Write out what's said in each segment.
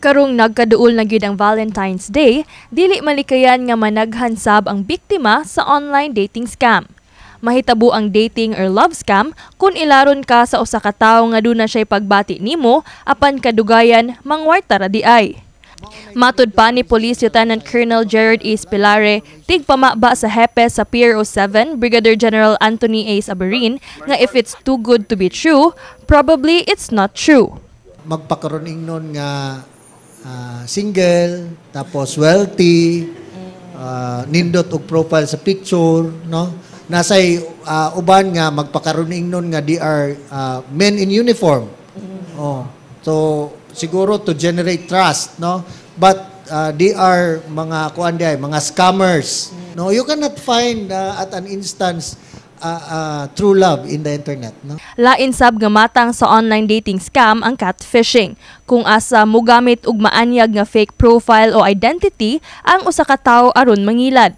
Karong nagkaduol na gyud ang Valentine's Day, dili malikayan nga managhan sab ang biktima sa online dating scam. Mahitabo ang dating or love scam kung ilaron ka sa usa ka tawo nga duna siya'y pagbati nimo apan kadugayan mangwarta ra diay. Matud pa ni Police Lieutenant Colonel Gerard A. Spilare, tigpamaba sa hepe sa PRO 7, Brigadier General Anthony A. Sabarin, nga if it's too good to be true, probably it's not true. Magpakaron ingnon nga single, tapos wealthy, nindot og profile sa picture, no? Nasay uban nga magpakaron ingnon nga they are men in uniform. Oh. So siguro to generate trust, no? But they are mga kuan diay, mga scammers. No, you cannot find at an instance true love in the internet, no? Lain sab nga matang sa online dating scam ang catfishing. Kung asa mogamit og maanyag nga fake profile o identity ang usa ka tawo aron mangilad.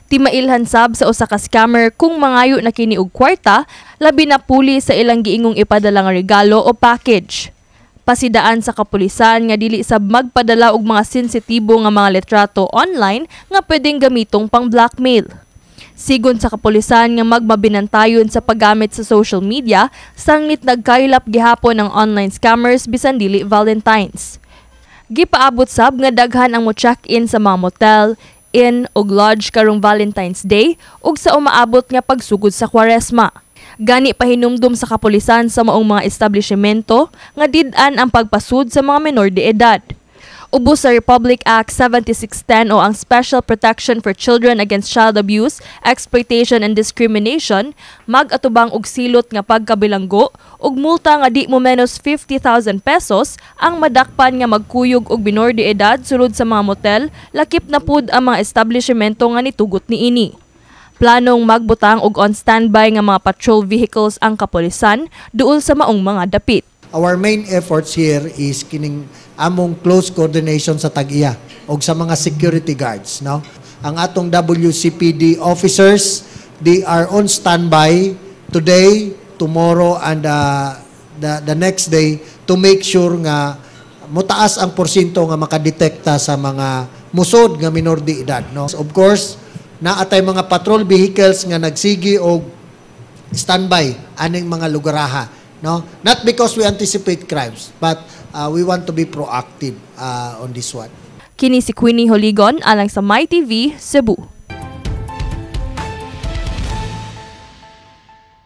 Timailhan sab sa usa ka scammer kung mangayo na kini og kwarta, labi na puli sa ilang giingong ipadala nga regalo o package. Pasidaan sa kapulisan nga dili sab magpadala og mga sensitibo nga mga litrato online nga pwedeng gamitong pang blackmail. Sigon sa kapulisan nga magmabinantayon sa paggamit sa social media, sanglit nagkaylap gihapon ang online scammers bisan dili Valentines. Gipaabot sab nga daghan ang mo check-in sa mga motel, inn ug lodge karong Valentine's Day ug sa umaabot nga pagsugod sa Kwaresma. Gani pahinumdum sa kapulisan sa maong mga establishmento nga did-an ang pagpasud sa mga menor de edad. Ubos sa Republic Act 7610 o ang Special Protection for Children Against Child Abuse, Exploitation and Discrimination, mag-atubang og silot nga pagkabilanggo ug multa nga di mo menos 50,000 pesos ang madakpan nga magkuyog og minor de edad sulod sa mga motel, lakip na pud ang mga establishmento nga nitugot niini. Planong magbutang og on standby nga mga patrol vehicles ang kapulisan duol sa maong mga dapit. Our main efforts here is kining among close coordination sa tag-iya og sa mga security guards, no? Ang atong WCPD officers, they are on standby today, tomorrow and the next day to make sure nga motaas ang porsyento nga makadetekta sa mga musod nga minor de edad, no? Of course, naa tay mga patrol vehicles nga nagsigi og standby aning mga lugaraha, no? Not because we anticipate crimes, but we want to be proactive on this one. Kini si Queenie Holigon alang sa MyTV Cebu.